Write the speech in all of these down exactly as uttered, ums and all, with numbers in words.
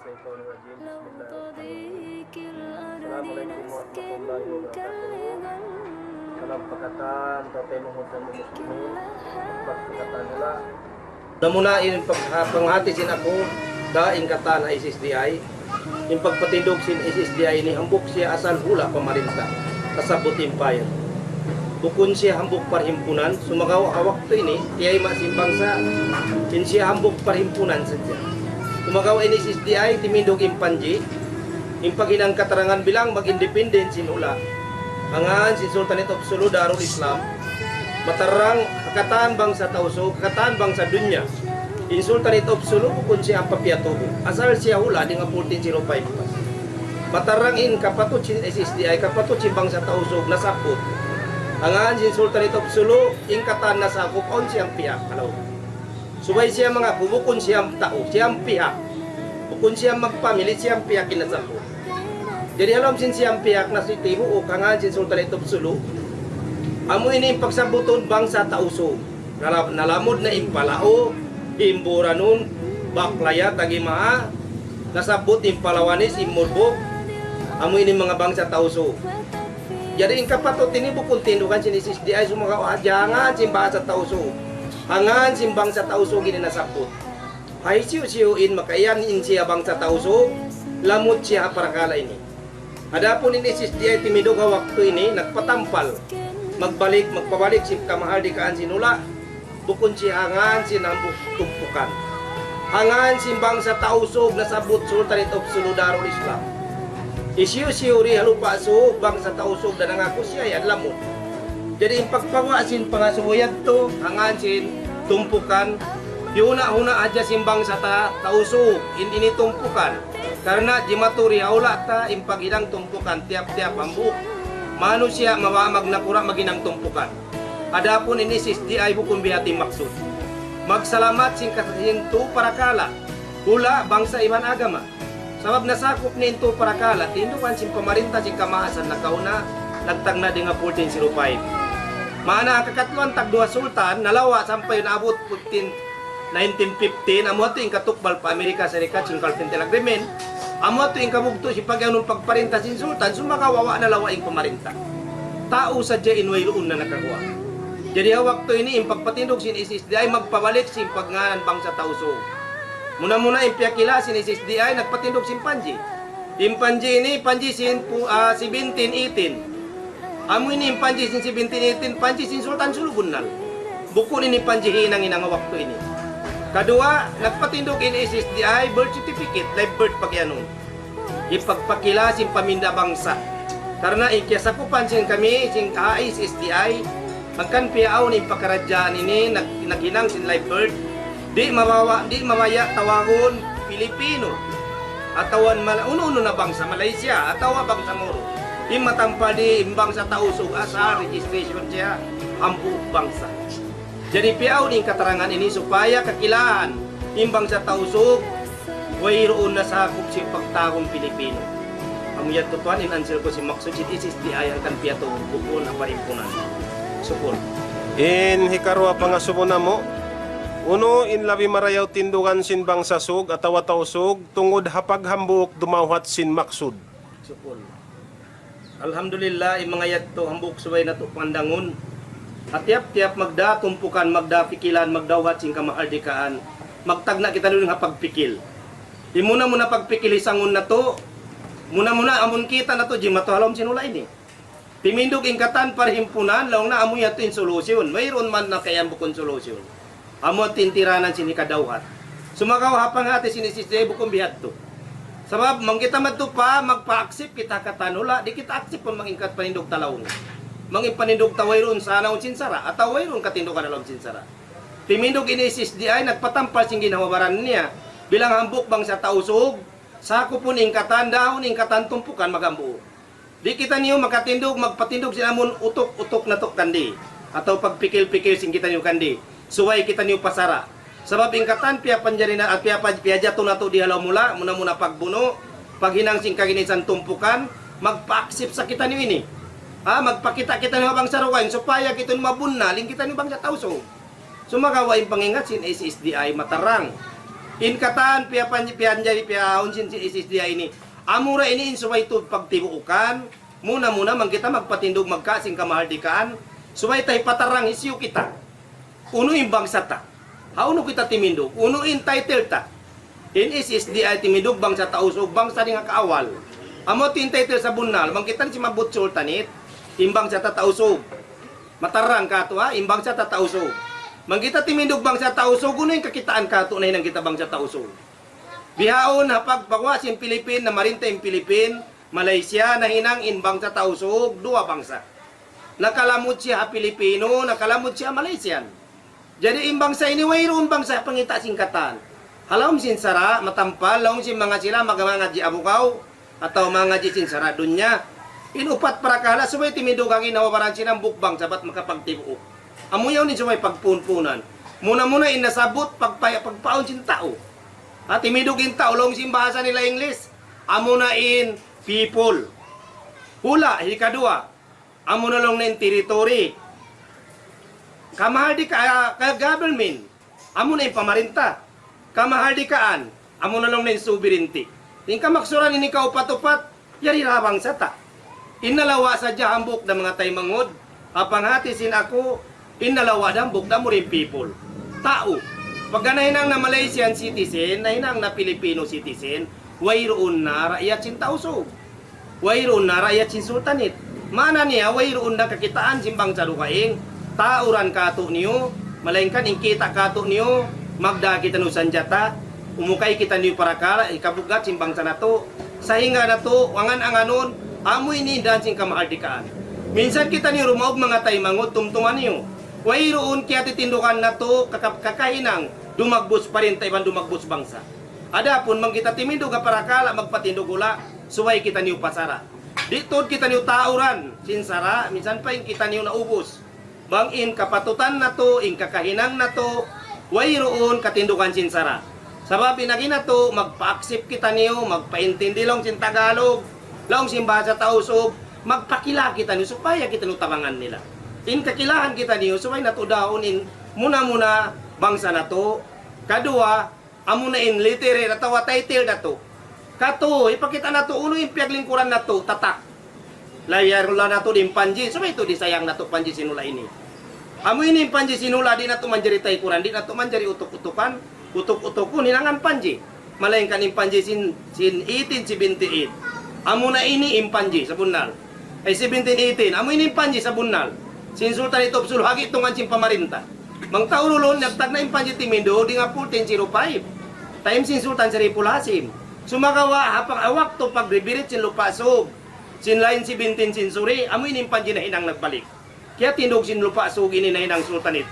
Assalamualaikum warahmatullahi wabarakatuh. Salam pa katan, tau taymanghud namu' muslimin. Salam pa katan hula'. Muna-muna in pag-, panghati sin aku, da in katan ha S S D I. In pagpatindug sin S S D I ini hambuuk siya asal hula' pamarinta. Nasabbut empire. Bukun siya hambuuk parhimpunan, sumagawa' ha waktu ini, tiyayma' sin bangsa, in siya hambuuk parhimpunan sadja. Sumagawa' in S S D I, timindug in panji, in paghinang katarangan bilang mag-independent sin hula'. Hangkan sin Sultanate of Sulu Darul Islam, matarrang ha katan bangsa Tausug, ha katan bangsa dunya. In Sultanate of Sulu bukun siya ampa piyatubu'. Asal siya hula' dayn ha fourteen zero five pa. Matarrang in kapatut sin S S D I, kapatut sin bangsa Tausug, nasabbut. Hangkan sin Sultanate of Sulu, in katan nasakup, awn siyam pihak, halaw. Subay siya mangaku, bukun siyam tau, siyam pihak. Bukun siyam magpamili, siyam pihak in nasabbut. Jadi ha lawm sin siyam pihak na si tibuuk, hangkan sin Sultanate of Sulu, amu ini in pagsabbutun bangsa Tausug. Nala-, nalamud na in Palau, in Buranun, Baklaya, Tagimaha, nasabbut in Palawanis, in Murbuk, amu ini manga bangsa Tausug. Jadi in kapatut ini bukun tindugan sin S S D I, sumagawa' ha jangan sin bahasa Tausug. Hangkan sin bangsa Tausug ini nasabbut. Ha hisiyu-siyu in makaiyan in siya bangsa Tausug, lamud siya ha parakala' ini. Adapun in S S D I timindug ha waktu ini, nagpatampal. Magbalik, magpabalik sin kamahardikaan sin hula', bukun siya hangkan sin hambuuk tumpukan. Hangkan sin bangsa Tausug nasabbut Sultanate of Sulu Darul Islam. Hisiyu-siyu di ha Lupa' Sug, bangsa Tausug da nangaku siya yan lamud. Jadi in pagpaguwa' sin pangasubu yadtu, hangkan sin tumpukan, hiyuna-huna hadja sin bangsa Ta-, Tausug, in ini tumpukan. Karna' jimatu di ha hula' ta, in paghinang tumpukan, tiyap-tiyap hambuuk manusiya' mabaya' magnakura' maghinang tumpukan. Adapun in S S D I bukun biya' hati maksud. Magsalamat sin kasaksian tu parakala', hula', bangsa iban agama. Sabab nasakup niya in tu parakala', tindugan sin pamarinta sin kamaasan nakauna, nagtagna' dayn ha fourteen zero five. Maana ha kakatluan tagduwa sultan, nalawa' sampay naabut fourteen, nineteen fifteen, amu yadtu in katukbal pa Amerika Serikat sin Carpenter Agreement, amu yadtu in kabugtu' sin pag-iyanun pagparinta sin sultan, sumagawa' wa' nalawa' in pamarinta. Tau sadja in wayruun na nakaguwa'. Jadi ha waktu ini, in pagpatindug sin S S D I, magpabalik sin pagngānan bangsa Tausug. Muna-muna in piyakila sin S S D I, nagpatindug sin panji. In panji ini, panji sin pu-, ah, seventeen eighteen. Amu ini in panji sin seventeen eighteen, panji sin Sultan Sulu bunnal. Bukun ini panji hinang-hinang ha waktu ini. Kaduwa, nagpatindug in S S D I, birth certificate, live birth pag'iyanun. Hipagpakila sin paminda bangsa. Karna' in kiyasakupan sin kami, sin K H S S D I, hangkan piyaawn in pakaradjaan ini, nag-, naghinang sin live birth, di' mabawa-, di' mabaya' tawagun Pilipino. Atawa Mal-, unu-unu na bangsa, Malaysia, atawa bangsa Moro. In matampal di', in bangsa Tausug, asal registration siya, hambuuk bangsa. Jadi piyaawn in katarangan ini supaya kakilahan in bangsa Tausug, wayruun nasakup sin pagtawagun Pilipino. Amu yadtu tuwan in answer ku sin maksud sin S S D I hangkan piyatubu' bukun ha parhimpunan. Sukul. In hikaruwa pangasubu namu', unu in labi marayaw tindugan sin bangsa Sug atawa Tausug tungud ha paghambuuk dumawhat sin maksud? Sukul. Alhamdulillah, in manga yadtu hambuuk subay natu' pangandangun. Ha tiyap-tiyap magdā tumpukan, magdā pikilan, magdawhat sin kamahardikaan, magtagna' kitaniyu dayn ha pagpikil. In muna-muna pagpikil hisangun natu', muna-muna amun kita' natu' jimatu ha lawm sin hula' ini. Timindug in katan parhimpunan, laung na amu yadtu in solution. Wayruun man na kaiyan bukun solution. Amu in tiranan sin hikadawhat. Sumagawa' ha panghati sin S S D I bukun bihadtu. Sabab, bang kita madtu pa, magpa-accept kita katan hula', di' kita accept kunu' bang in katan panindug ta laung. Bang in panindug ta wayruun sanaun sin sara', atawa wayruun katindugan ha lawm sin sara'. Timindug in S S D I, nagpatampal sin ginhawa-baran niya. Bilang hambuuk bangsa Tausug, sakupun in katan, dahun in katan tumpukan maghambuuk. Di' kitaniyu makatindug, magpatindug sin amun utuk-utuk natu' kandi. Atawa pagpikil-pikil sin kitaniyu kandi. Subay kitaniyu pa sara'. Sabab in katan piyapanjari na, ah, piyapa-, piyajatu natu' di ha lawm hula', muna-muna pagbunu', paghinang sin kaginisan tumpukan, magpa-accept sa kitaniyu ini. Ha, magpakita' kitaniyu ha bangsa dugaing, supaya kitaniyu mabunnal, in kitaniyu bangsa Tausug. Sumagawa' in pangingat sin S S D I matarang. In katan piyapan-, piyanjari, piyahaun sin, sin S S D I ini. Amura ini in subay tuud pagtibuukan. Muna-muna bang kita magpatindug magka sin kamahardikaan. Subay ta hipatarrang hisiyu kita. Unu in bangsa ta. Hawnu kita timindug. Unu in title ta. In S S D I timindug bangsa Tausug, bangsa dayn ha kaawal. Amu yadtu in title sabunnal. Bang kita simabut sultanate, in bangsa ta Tausug. Matarrang katu', ha, in bangsa ta Tausug. Bang kita timindug bangsa Tausug, unu in kakitaan katu' nahinang kita bangsa Tausug. Bihaun ha pag-, pagguwa' sin Pilipin, namarinta in Pilipin, Malaysia, nahinang in bangsa Tausug, duwa bangsa. Nakalamud siya ha Pilipino, nakalamud siya ha Malaysian. Jadi in bangsa ini wayruun bangsa pangita' sin katan. Ha lawm sin sara', matampal, laung sin manga sila, mag-, mangadji' abukaw, atawa mangadji' sin sara' dunya. In upat parakala' subay timindug ha ginhawa-baran sin hambuuk bangsa bat makapagtibuuk. Amu yaun in subay pagpunpunan. Muna-muna in nasabut pagpa-, pagpaawn sin tau. Ha, timindug in tau, laung sin bahasa nila English, amuna in people. Hula', hikaduwa, amuna laung niya in territory. Kamahardika-, ka government, amuna in pamarinta. Kamahardikaan, amuna laung niya in sovereignty. In kamaksuran ini kaupat-upat, yari ra bangsa ta. In nalawa' sadja hambuuk da manga taymanghud, ha panghati sin aku, in nalawa' da hambuuk da amura in people. Tau. Pagka nahinang na Malaysian citizen, nahinang na Filipino citizen, wayruun na raayat sin Tausug. Wayruun na raayat sin sultanate. Maana niya, wayruun na kakitaan sin bangsa dugaing. Tauran katu' niyu, malaingkan in kita' katu' niyu, magdā kitaniyu sanjata, umukay kitaniyu parakala', hikabugat sin bangsa natu'. Sahingga natu', angan-anganun, amu ini in dān sin kamahardikaan. Minsan kitaniyu dumaug manga taymanghud, tumtuma niyu. Wayruun kiyatitindugan natu', kaka-, kakahinang, dumagbus parinta iban dumagbus bangsa. Adapun bang kita timindug ha parakala', magpatindug hula', subay kitaniyu pa sara'. Di' tuud kitaniyu tauran sin sara', minsan pa in kitaniyu naubus. Bang in kapatutan natu', in kakahinang natu', wayruun katindugan sin sara'. Sabab in agi natu', magpa-accept kitaniyu, magpaintindi laung sin Tagalog, laung sin bahasa Tausug, magpakila kitaniyu, supaya kitaniyu tabangan nila. In kakilahan kitaniyu, subay natu' daun in muna-muna bangsa natu'. Kaduwa, amuna in literate atawa title natu'. Katu', hipakita' natu' unu in piyaglingkuran natu', tatak. Layarun natu' di' in panji, subay tuud isayang natu' panji sin hula' ini. Amu ini in panji sin hula', di' natu' manjari taykuran, di' natu' manjari utuk-utukan, utuk-utukun, hinangan panji. Malaingkan in panji sin, sin eighteen seventy-eight. Amuna ini in panji, sabunnal. Ay, seventeen eighteen. Amu ini in panji sabunnal sin Sultanate of Sulu, ha gi'tungan sin pamarinta. Bang tau lulun, nagtagna' in panji timindug dayn ha fourteen zero five. Time sin Sultan Shariful Hashim. Sumagawa', ha pag-, ha waktu pagbibirit sin Lupa' Sug, sin lain seventeen century, amu ini in panji nahinang nagbalik. Kiyatindug sin Lupa' Sug ini nahinang Sultanate.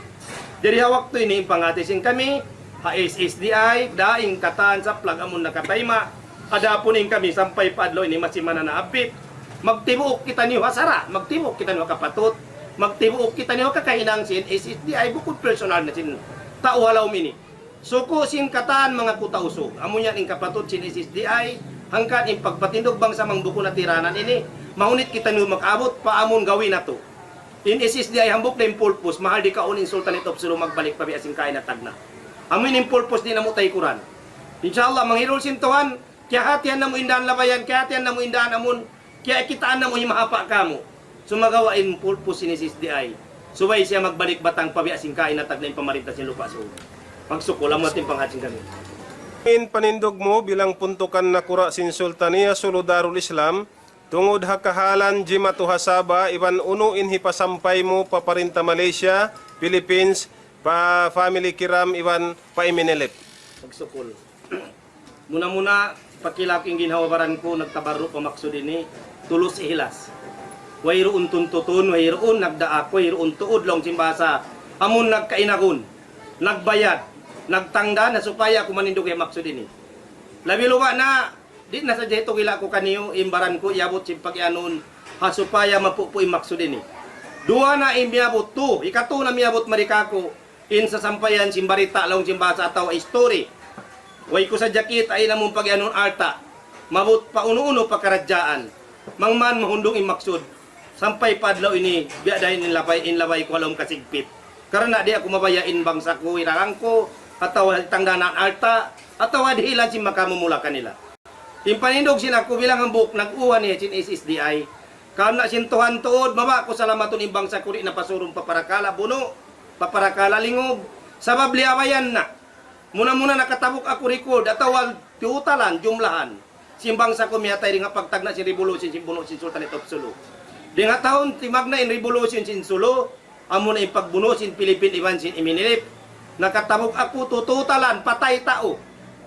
Jari ha waktu ini in panghati sin kami, ha S S D I, dayn katan saplag amun nakatayma', adapun in kami sampay pa adlaw ini masi mananaabbit. Magtibuuk kitaniyu ha sara', magtibuuk kitaniyu ha kapatut, magtibuuk kitaniyu ha kakahinang sin S S D I, bukun personal na sin tau ha lawm ini. Suku' sin katan manga ku Tausug. Amu yan in kapatut sin S S D I, hangkan in pagpatindug bangsa bang bukun na tiranan ini, mahunit kitaniyu makaabut pa amun gawi natu'. In S S D I hambuuk da in purpose, mahardikaun in Sultanate of Sulu magbalik pa biya' sin kaina tagna'. Amu in purpose di' namu' taykuran. Insha Allah, manghirul sin Tuhan, kiyahatihan namu' in dān labayan, kiyahatihan namu' in dān amun, kiyakitaan namu' himahapa' kāmu'. Sumagawa' in purpose sin S S D I, subay siya magbalik batang pa biya' sin kaina tagna' in pamarinta sin Lupa' Sug. Magsukul, amu in panghati sin kami. In panindug mu bilang puntukan nakura' sin Sultania Sulu Darul Islam, tungud ha kahalan jimatu ha Sabah, iban unu in hipasampay mu pa parinta Malaysia, Philippines, pa family Kiram, iban pa M N L F. Magsukul. Muna-muna, pakila ku in ginhawa-baran ku, nagtabarru' pa maksud ini, tulus ihlas. Wayruun tuntutun, wayruun nagdaak, wayruun tuud laung sin bahasa. Amun nagkainagun, nagbayad, nagtangdan, na supaya aku manindug ha maksud ini. Labi luba na, di' na sadja hitukila ku kaniyu, in baran ku, iyabut sin pagiyanun, ha supaya mapupu' in maksud ini. Duwa na in miyabut tu, ikatu na miyabut mari kāku', in sasampayan sin barita' laung sin bahasa atawa history. Way ku sadja kita' in amun pagiyanun alta'. Maabut pa unu-unu pakaradjaan. Bang man mahundung in maksud. Sampay pa adlaw ini, biya' da in labay, in labay ku ha lawm kasigpit. Karna' di' aku mabaya' in bangsa ku, hiragang ku, atawa tangdanan alta', atawa dihilan sin makamumula kanila. In panindug sin aku bilang hambuuk nag-uwan niya sin S S D I. Karna' sin Tuhan tuud, mabaya' ku salamatun in bangsa ku di' na pasurun pa parakala' bunu', pa parakala' lingug. Sabab liyabayan na. Muna-muna nakatabuk aku record, atawa tiyutalan, jumlahan. Sin bangsa ku miyatay dayn ha pagtagna' sin revolution, sin bunu' sin Sultanate of Sulu. Dayn ha tahun timagna' in revolution sin Sulu, amuna in pagbunu' sin Philippine iban sin M N L F. Nakatabuk aku tutulan patay tau.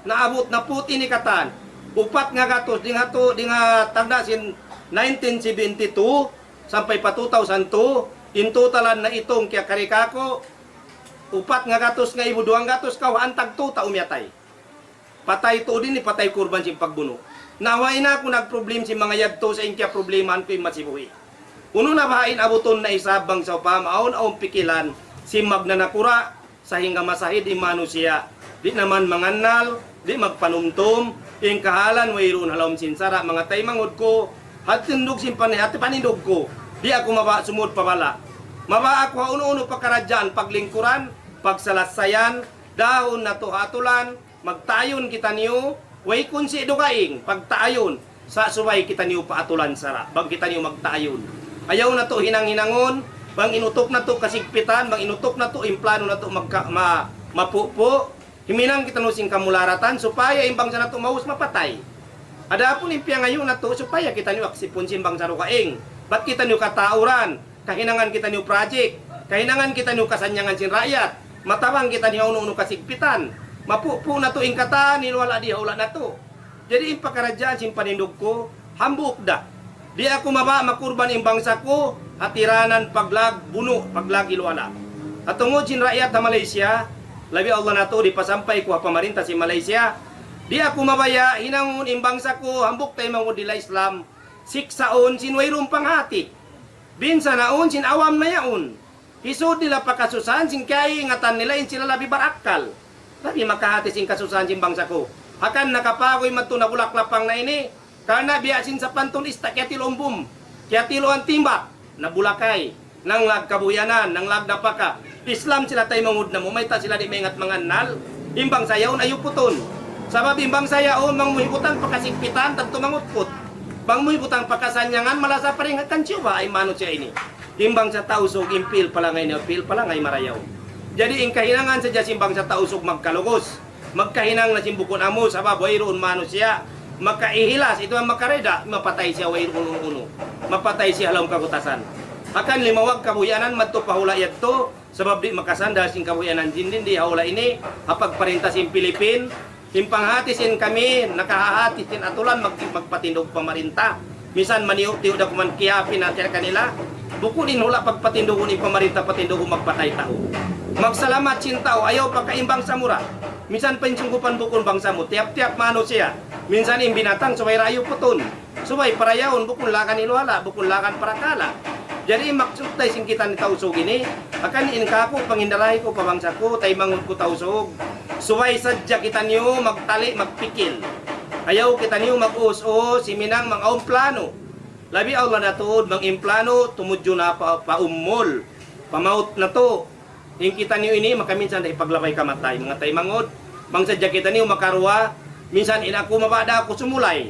Naabut na put ini katan. Upat nga gatus dayn ha tu, dayn ha tagna' sin nineteen seventy-two sampay pa two thousand two, in tutulan na itung kiyakari kaku', upat nga gatus nga ibu duwang gatus kawhaan tagtu tau miyatay. Patay tuud ini, patay kurban sin pagbunu'. Na way na aku nagproblem sin manga yadtu sa' in kiyaproblemahan ku in masi buhi'. Unu na baha' in abutun na isab bang sawpama awn, awn pikilan sin magnanakura', sahingga masahid in manusiya'. Di' na man mangannal, di' magpanumtum, in kahalan wayruun ha lawm sin sara' manga taymanghud ku, ha tindug sin pani-, ha panindug ku. Di' aku mabaya' sumud pa bala'. Mabaya' aku ha unu-unu pakaradjaan, paglingkuran, pagsalassayan, dahun natu' ha atulan, magtaayun kitaniyu, way kunsi' dugaing, pagtaayun, sa' subay kitaniyu paatulan sara', bang kitaniyu magtaayun. Ayaw natu' hinang-hinangun, bang in utuk natu' kasigpitan, bang in utuk natu' in plano natu' magka-, ma-, mapupu', himinang kitaniyu sin kamudaratan, supaya in bangsa natu' maus mapatay. Adapun in piyangayu' natu', supaya kitaniyu aksipun sin bangsa dugaing, bat kitaniyu katauran, kahinangan kitaniyu project, kahinangan kitaniyu kasannyangan sin raayat, matabang kitaniyu ha unu-unu kasigpitan, mapupu' natu' in katan hiluhala' di ha hula' natu'. Jadi in pakaradjaan sin panindug ku, hambuuk da. Di' aku mabaya' makurban in bangsa ku, ha tiranan paglag bunu', paglag hiluhala'. Ha tungud sin raayat ha Malaysia, labi Allah natu' di' pasampay ku ha pamarinta sin Malaysia. Di' aku mabaya' hinangun in bangsa ku, hambuuk taymanghud nila Islam, siksaun sin wayruun panghati. Binsanaun sin awam na yaun. Hisud nila pa kasusahan sin kaingatan nila in sila labi barakkal. Labi makahati sin kasusahan sin bangsa ku. Hangkan nakapaguy madtu nabulak lapang na ini. Karna' biya' sin sapantun ista' kiyatiluan bum. Kiyatiluan timbak. Nabulakay. Nanglag kabuhianan, nanglag napaka. Islam sila taymanghud namu', mayta' sila di' maingat mangannal. In bangsa yaun ayaw putun. Sabab in bangsa yaun, bang mu hibutang pa kasigpitan, tantu mangutput. Bang mu hibutang pa kasannyangan, malasa pa dayn ha kan Jehovah in manusiya' ini. In bangsa Tausug, in pil palangay niya, pil palangay marayaw. Jadi, in kahinangan sadja sin bangsa Tausug magkalugus. Magkahinang na sin bukun amu, sabab wayruun manusiya' makaihilas, itu ang makareda, mapatay siya wayruun unu-unu. Mapatay siya ha lawm kabutasan. Hangkan limawag kabuhianan madtu pa hula' yadtu, sabab di' makasandal sin kabuhianan dindi ha hula' ini, ha pagparinta sin Pilipin, in panghati sin kami, nakahahati sin atulan mag-, magpatindug pamarinta. Misan maniyu'-tiyu' da kuman kiyapi na tiya kanila. Bukun in hula' pagpatindugun in pamarinta, patindugun magpatay tau. Magsalamat sin tau, ayaw pagka in bangsa mu ra. Misan pa in sunggupan bukun bangsa mu, tiyap-tiyap manusiya'. Minsan in binatang, subay ra ayaw putun. Subay parayawun, bukun lagan hiluhala', bukun lagan parakala'. Jadi maksud tay sin kita ni Tausug ini, hangkan in kaku' pangindarahi ku pa bangsa ku, taymanghud ku Tausug. Subay sadja kitaniyu magtali, magpikil. Ayaw kitaniyu mag-us-us, himinang bang awn plano. Labi awla na tuud bang in plano tumudju na pa, pa umul, pa maut natu'. In kitaniyu ini makaminsan da hipaglabay kamatay, manga taymanghud. Bang sadja kitaniyu makaruwa, minsan in aku mabaya' da aku sumulay.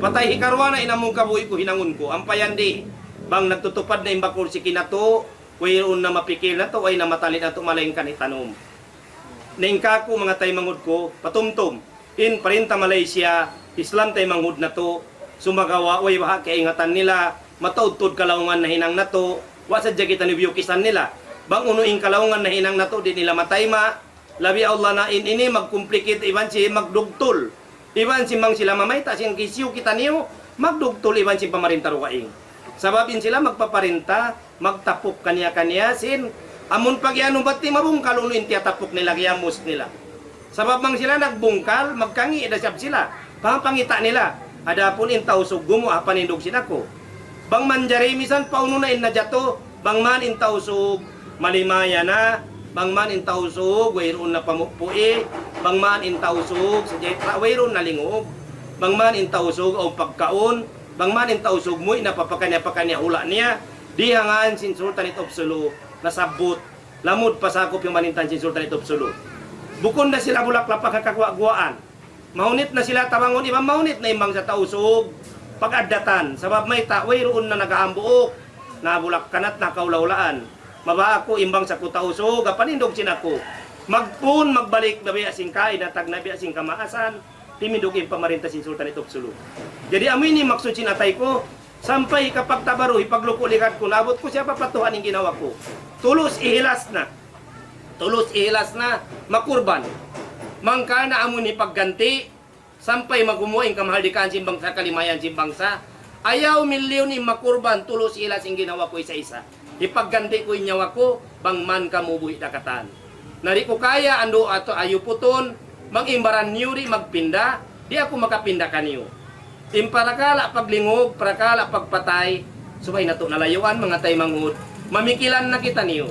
Patay hikaruwa na in amu kabuhi' ku hinangun ku. Ampa yan di', bang nagtutupad na in bakul siki natu', wayruun na mapikil natu', way na matali natu', malaingkan hitanum. Na in kaku' manga taymanghud ku, patumtum. In parinta Malaysia, Islam taymanghud natu', sumagawa' way baha' kaingatan nila, mataud-taud kalaungan nahinang natu', wa' sadja kitaniyu biyukisan nila. Bang unu in kalaungan nahinang natu', di' nila matayma', labi awla na in ini magkomplikit iban sin magdugtul. Iban sin bang sila mamayta' sin kisiyu kitaniyu, magdugtul iban sin pamarinta dugaing. Sabab in sila magpaparinta, magtapuk kaniya-kaniya sin, amun pag-iyanun bat di' mabungkal unu in tiyatapuk nila, kiyamus nila. Sabab bang sila nagbungkal, magkangi' da isab sila. Pangita' nila. Adapun in Tausug gumu' ha panindug sin aku. Bang manjari misan pa unu na in najatu, bang man in Tausug malimaya na, bang man in Tausug wayruun na pamupu'i, bang man in Tausug sajahitra wayruun na lingug, bang man in Tausug awn pagkaun, bang man in Tausug muwi' na pa pakaniya-pakaniya hula' niya, di' ha ngan sin Sultanate of Sulu nasabbut, lamud pa sakup pamarintahan sin Sultanate of Sulu. Bukun da sila bulak lapag ha kaguwa-guwaan. Mahunit na sila tabangun, iban mahunit na in bangsa Tausug pag-addatan. Sabab mayta', wayruun na nagahambuuk, nabulak kanat, nakahula'-hulaan. Mabaya' aku in bangsa ku Tausug, ha panindug sin aku. Magpun, magbalik, na biya' sin kain, na tagna' biya' sin kamaasan, timindug in pamarinta sin Sultanate of Sulu. Jadi amu ini maksud sin atay ku, sampay hikapagtabaru, hipagluku' ligad ku, naabut ku siya pa patuhan in ginawa ku. Tulus ihilas na. Tulus ihilas na, makurban. Mangkana amu ini pagganti', sampay magumuwa' in kamahaldikaan sin bangsa, kalimayan sin bangsa. Ayaw milyun in makurban, tulus ihilas in ginawa ku isa-isa. Hipagganti' ku in nyawa ku, bang man kamu buhi' da katan. Na di' ku kaya andu' atu ayu putun, bang in baran niyu di' magpinda, di' aku makapinda kaniyu. In parakala' paglingug, parakala' pagpatay, subay natu' na layuan, manga taymanghud. Mamikilan na kitaniyu.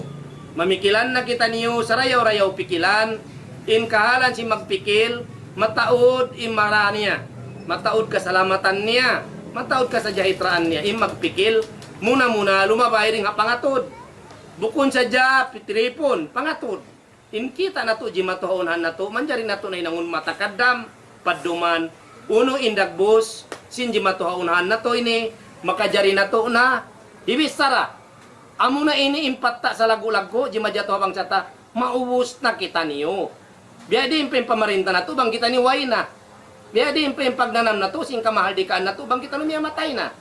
Mamikilan na kitaniyu, sarayaw-rayaw pikilan, in kahalan sin magpikil, mataud in mara niya, mataud kasalamatan niya, mataud kasajahitraan niya, in magpikil, muna-muna lumabay dayn ha pangatud. Bukun sadja pitiripun, pangatud. In kita' natu' jimatu ha unahan natu', manjari natu' na hinangun matakaddam, padduman, unu in dagbus, sin jimatu ha unahan natu' ini, makajari natu' na, hibichara. Amuna ini in patta' salaggu'-laggu', jimajatu ha bangsa ta, maubus na kitaniyu. Biya' diin pa in pamarinta natu', bang kitaniyu way na. Biya' diin pa in pagnanam natu', sin kamahaldikaan natu', bang kitaniyu miyatay na.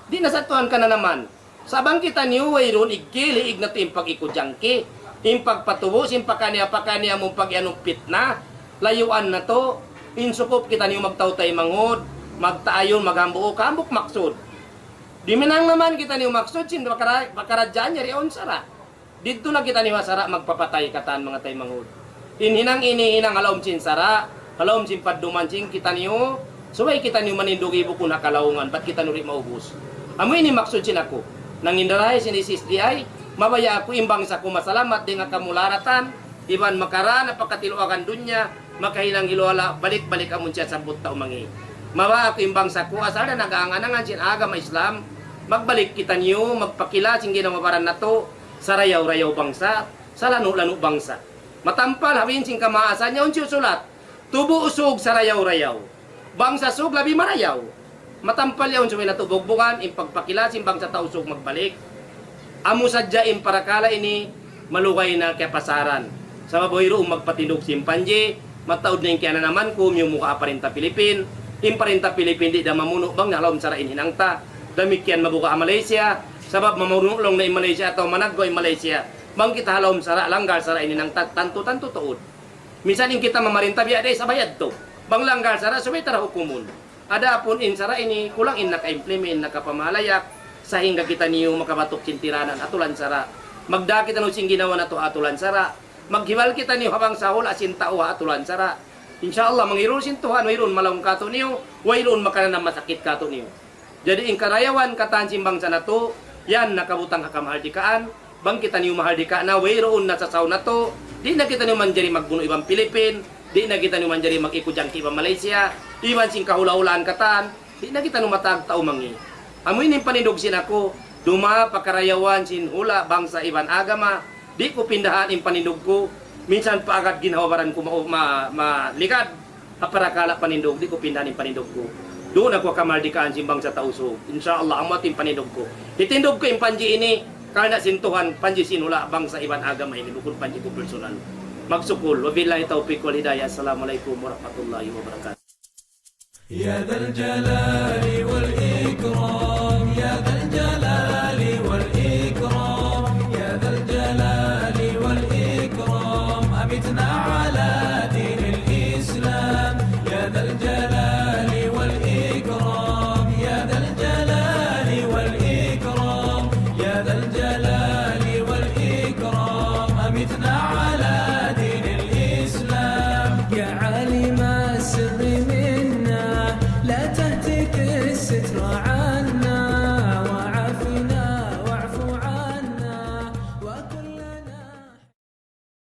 Di' na sa tuwan kananaman. Sa' bang kitaniyu wayruun iggil, hiig natu' in pag-ikujangki, in pagpatubu', sin pakaniya-pakaniya mu pag-iyanun pitna, layuan natu', in sukup kitaniyu magtautay manghud, magtaayun, maghambuuk, hambuuk maksud. Di' minang naman kitaniyu maksud, sin pakara-, pakaradjaan yari awn sara'. Didtu na kitaniyu ha sara' magpapatay katan manga taymanghud. In hinang ini hinang ha lawm sin sara', ha lawm sin padduman sin kitaniyu, subay kitaniyu manindugi bukun ha kalaungan, bat kitaniyu di' maubus. Amu ini maksud sin aku. Nangindarahi sin S S D I, mabaya' aku in bangsa ku masalamat dayn ha kamudaratan, iban makarā na pa katiluagan dunya, makahinang hiluhala', balik-balik amun siya sabbut tau mangi'. Mabaya' aku in bangsa ku, asal da nag-aangan-angan sin agama Islam, magbalik kitaniyu, magpakila sin ginhawa-baran natu', sarayaw-rayaw bangsa, salanu'-lanu' bangsa. Matampal ha bīn sin kamaasan niya, awn siyusulat, tubu' Sug sarayaw-rayaw. Bangsa Sug labi marayaw. Matampal yaun subay natu' bugbugan, in pagpakila sin bangsa Tausug magbalik. Amu sadja in parakala' ini, malugay na kiyapasaran. Sabab wayruun magpatindug sin panji, mataud na in kiyananaman ku, miyumuka' ha parinta Pilipin. In parinta Pilipin di' da mamunu' bang ha lawm sara' in hinang ta. Damikkiyan mabuga' ha Malaysia, sabab mamunu' laung na in Malaysia atawa managgaw in Malaysia. Bang kita ha lawm sara', langgal sara' in hinang ta, tantu-tantu tuud. Minsan in kita mamarinta biya' da isab ha yadtu. Bang langgal sara', subay ta da hukumun. Adapun in sara' ini, kulang in naka-implement, nakapamahalayak, sahingga kitaniyu makabatuk sin tiranan, atulan sara'. Magdā kitaniyu sin ginhawa natu' ha atulan sara'. Maghibal kitaniyu ha bangsa hula' sin tau ha atulan sara'. Insya Allah, mangirul sin Tuhan, wayruun malaung kātu'niyu, wayruun makananam masakit kātu'niyu. Jadi, in karayawan katan sin bangsa natu', yan nakabutang ha kamahaldikaan, bang kitaniyu mahaldika' na, wayruun na sasaw natu', di' na kitaniyu manjari magbunu' iban Pilipin, di' na kitaniyu manjari mag-ikujangki iban Malaysia, iban sin kahula'-hulaan katan, di' na kitaniyu matag tau mangi'. Amu ini in panindug sin aku, duma pa karayawan sin hula' bangsa iban agama, di' ku pindahan in panindug ku, minsan pa agad ginhawa-baran ku ma-, ma-, maligad, ha parakala' panindug, di' ku pindahan in panindug ku. Duun aku ha kamaldikaan sin bangsa Tausug. Insya Allah, amu in panindug ku. Hitindug ku in panji ini, karna' sin Tuhan, panji sin hula' bangsa iban agama ini, bukun panji ku personal. Magsukul. Wabillahi tawfiq wal hidayah. Assalamualaikum warahmatullahi wabarakatuh. يا ذا الجلال والإكرام.